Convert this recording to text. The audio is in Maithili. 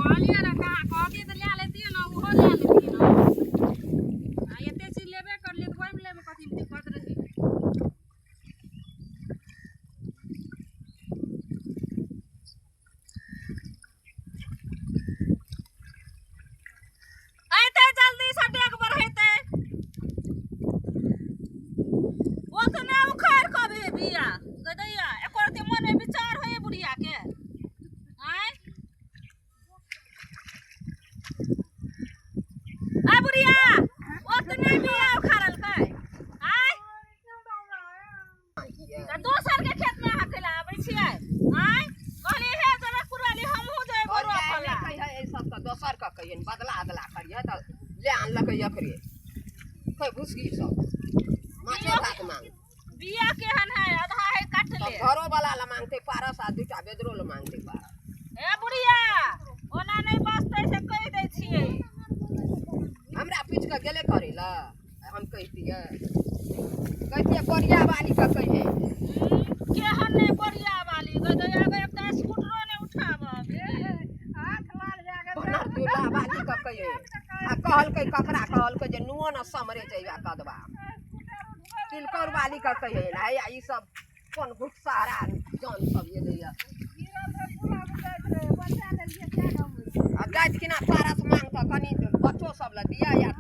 कहलियै ने तऽ अहाँ कहतियै तऽ लए लेतियै ने, ओहो लए लेतियै ने। आ एते चीज लेबे करलियै तऽ ओहिमे लैमे कथी दिक्कत रहै? अयतै जल्दी से डेग बढ़ेतै। ओतने उखाड़ि कऽ अभी बिया गदैया एको रत्ती मनमे विचार होइए बुढ़िया के? आँय आ बुढ़िया, ओतने बिया उखाड़लकै? आँय, तऽ दोसर के खेत में अहाँ कैला आबै छियै? आँय, कहलियै हे जनकपुर वाली, हमहूँ जेबै रोपऽ ला। कहिए एहि सब तऽ दोसर के कहिए, बदला अदला करिए तऽ ले आनलकै एकरे कहि भुसकी सब माछे भात मांग। बिया केहन है? आधा है काटले। तब घरो वाला ला मांगते पारस आ दूटा बेदरो ला मांगते पारस। हे बुढ़िया, ओना नहि बचतै से कहि दै छियै। हमरा पूछि कऽ गेले करै ला, हम कहितियै कहितियै कोरिया वाली के कहिए। केहन नहि कोरिया वाली गदैया गै, एकटा स्कूटरो नहि उठाबऽ। बनर दूल्हा वाली के कहिए। आ कहलकै ककरा? कहलकै जे नुओ न समरे जइबा कदबा तिलकौर वाली के कहिए ने। हैया ई सब कोन घुटसारा जन सब एलैया आ जाइत किना पारस मांग तऽ कनि बच्चो सब लए दिअ या